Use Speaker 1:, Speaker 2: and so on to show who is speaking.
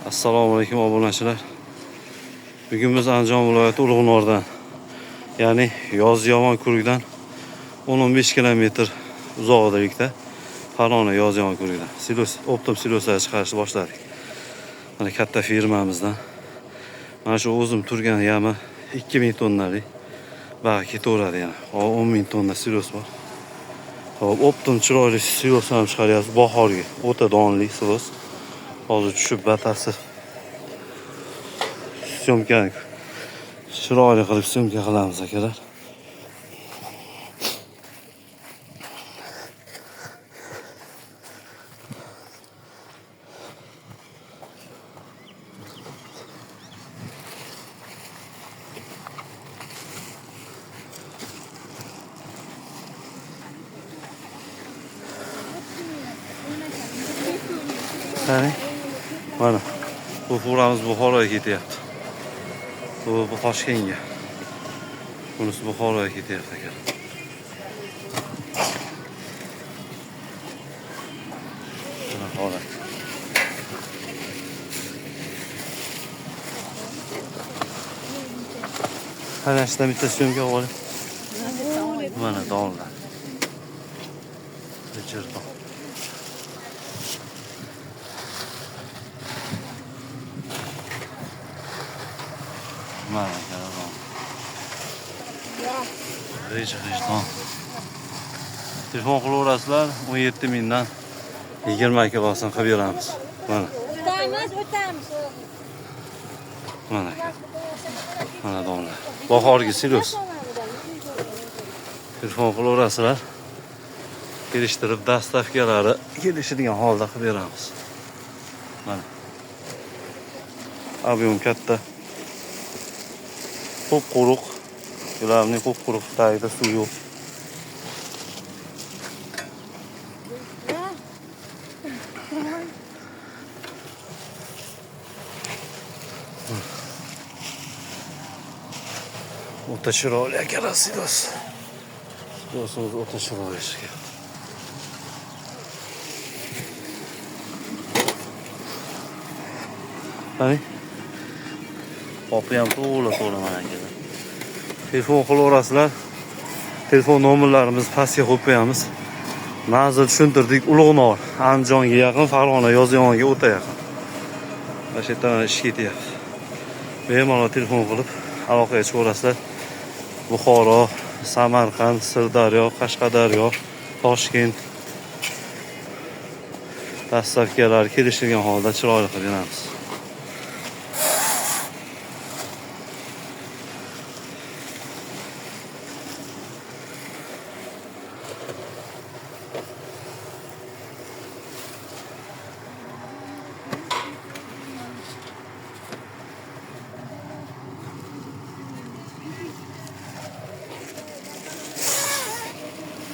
Speaker 1: Assalomu alaykum obunachilar. Bugun biz Andijon viloyati Ulug'nordan, ya'ni Yozyovon kurukdan 10-15 kilometr uzoqlikda Farg'ona Yozyovon kurugidan silos, optom siloslar chiqarishni boshladik. Mana katta firmamizdan. Mana shu o'zim turgan yami 2000 tonnalik bag'i ketaveradi yana. 10 ming tonna silos bor. Hop, optom chiroyli silos ham chiqaryapmiz bahorgi. O'ta donli silos. Hozir tushib batafsil syomkani chiroyli qilib syomka qilamiz akalar. Qani? Mana bu furamiz Buxoroga ketyapti. Bu Toshkentga. Bunisi Buxoroga ketyapti aka. Mana holat. Ana shundan bitta syomka oling. Mana donlar. Jirdon. Mana akalar. G'ij don. Telefon qilaverasizlar, 17 mingdan 20 kilosini qilib beramiz. Mana.
Speaker 2: O'tamiz, o'tamiz.
Speaker 1: Mana aka. Mana donlar. Bahorgi silos. Telefon qilaverasizlar. Kelishtirib dastavkalari kelishadigan holda qilib beramiz. Mana. Объем katta. Qup-quruq. Ularning qup-quruq, tagida suv yo'q. O'ta chiroyli akalar silos. Silosimiz o'ta chiroyli chiqyapti. Qani? Qopi ham to'la-to'la mana akalar. Telefon qilaverasizlar. Telefon nomerlarimizni pastga qo'yib qo'yamiz. Manzil tushuntirdik. Ulug'nor, Andijonga yaqin, Farg'ona Yozyovonga o'ta yaqin. Mana shu yerdan ish ketyapti. Bemalol telefon qilib aloqaga chiqaverasizlar. Buxoro, Samarqand, Sirdaryo, Qashqadaryo, Toshkent dastavkalar kelishilgan holda chiroyli qilib beramiz.